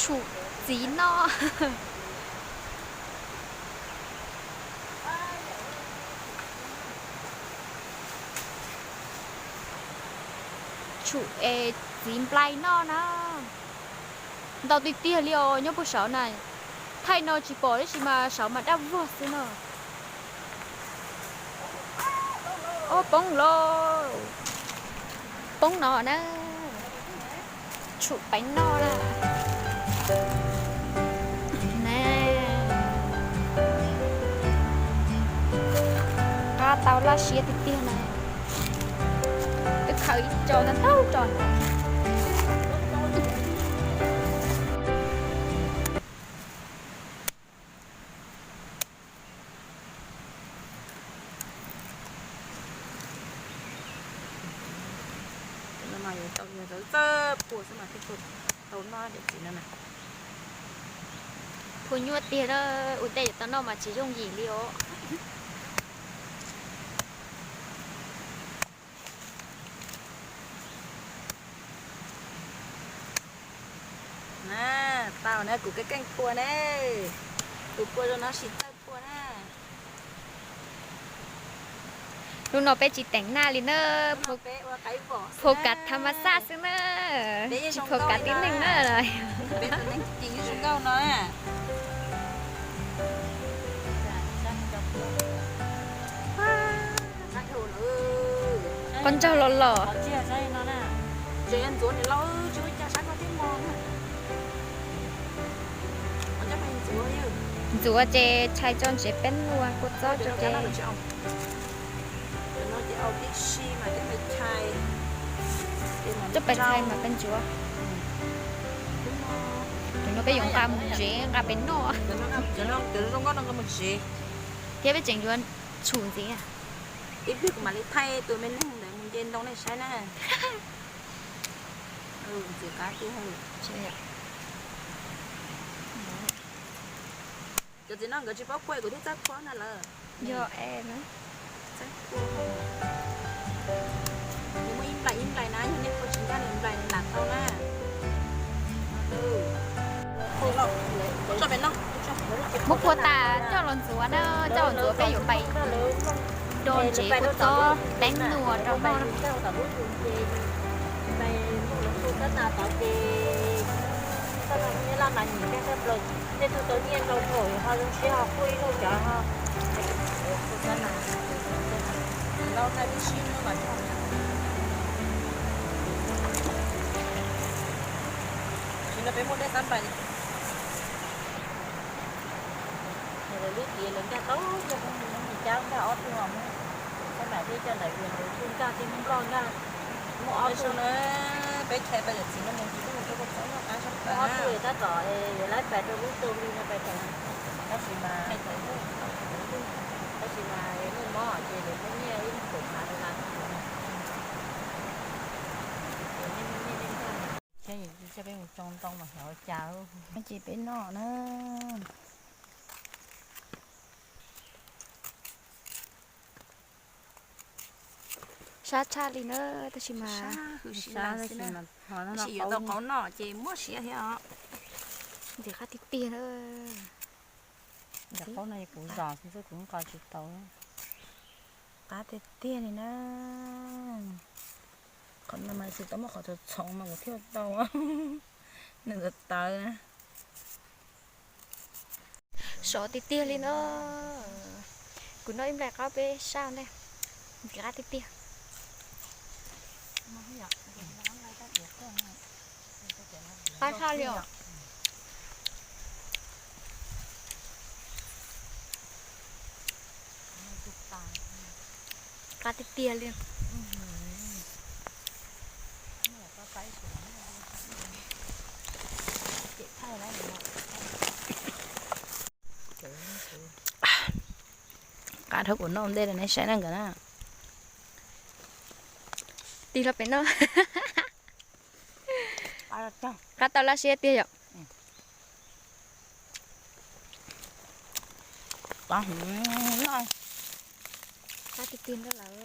Tshum txiv noj. Tshum es txiv nplai noj na. Ntau tiag tiag li os, nyob puag saud na. Thaij no tsis pom tab sis mas saud mas daj vog xwb no. Ob poob lauj. Poob no na. Tshum peev noj na. Qab tau laj siab tiag tiag na. Twb khaws ib co ntau ntau tso. Txawj txawj phua xwb mas thiaj phua tau noj cov txiv no na. Phua nyuaj tiag na, ua ntej yuav tau noj mas tsis yooj yim li os. Na, tau na, kuv keej keej phua ne. Tus phua zoo no sis txawj phua na. Hnub no peb tsis teem naj li na, phua kav tha ma xaj xwb na, tsis phua kav tib neeg na. Qhov ntsaug los los. Ntxuav ces tshais tso ntsev peb nua kua txob tso ces. Coj pais tshais mas peb ntxuav. Cov no peb yuav nqa mus tsev nqa pem noj. Thiab peb tseem yuav tshum ntxiv. Ib pliag kuv mam li thaij tus me neeg ntawd mus nce ntoo nej saib na. Ntxim qab tiag. Cov txiv no nkawd tsis paub phua kuv thiaj txawj phua na lawm. Yog es na. Txawj phua. Nws muaj ib nplais ib nplais na, yog nej phua tsis ncaj nws nplais nws lam tau na. Muab phua tas coj los ntxuav na, coj los ntxuav peb yuav pais do ntsev kua txob teeb nua rau noj. Tej tug tau nyiaj ntau thaum ho zoo siab ho kuj ib zaug cov ho lau thaij wb sib hlub mas tsis no peb muaj dej xab npais li. Lawv lub tiav lawv nkag tau coj peb mus nyob Mes Cab nkag ob tug os, xab npais thiab coj ntawm Vias lawv kuj nkag thiab Nplog nkag. Muaj ob tug na, peb tshais pais yawm txiv no mus tsis tau mus rau kua txob noj qab sab plaws na. Ob tug tab tom yuav laib pais rau lub tug li no pais tau. Tab sis mas, tab sis mas muaj mob ces lawv muab nyiaj ib lub kaum phav dollar. Ces peb mus tsoo ntoo mas xyov ua cas. Ces peb noj na. Sab tshaj li na, tab sis mas, tab sis yuav tau qaub noj ces muab siav thiab os. Ntxim qab tiag tiag na. Ntxim qab no kuv zos xwb kuv nqa tsis tau. Qab tiag tiag li na. Qhov no mas tsis tau muaj qhov txhoov txhoov mas kuv thiaj tau. Nws tawv tawv na. Sov tiag tiag li no. Kuv noj ib nplais qaub peb sab ntej. Ntxim qab tiag tiag. Qab tshaj li os. Qab tiag tiag li. Qab dhau kuv noj ntej rau nej saib na nkawd na. Tig hlo pem no. Qab tau laj siab tiag yom. Qab tiag tiag ntag lawm.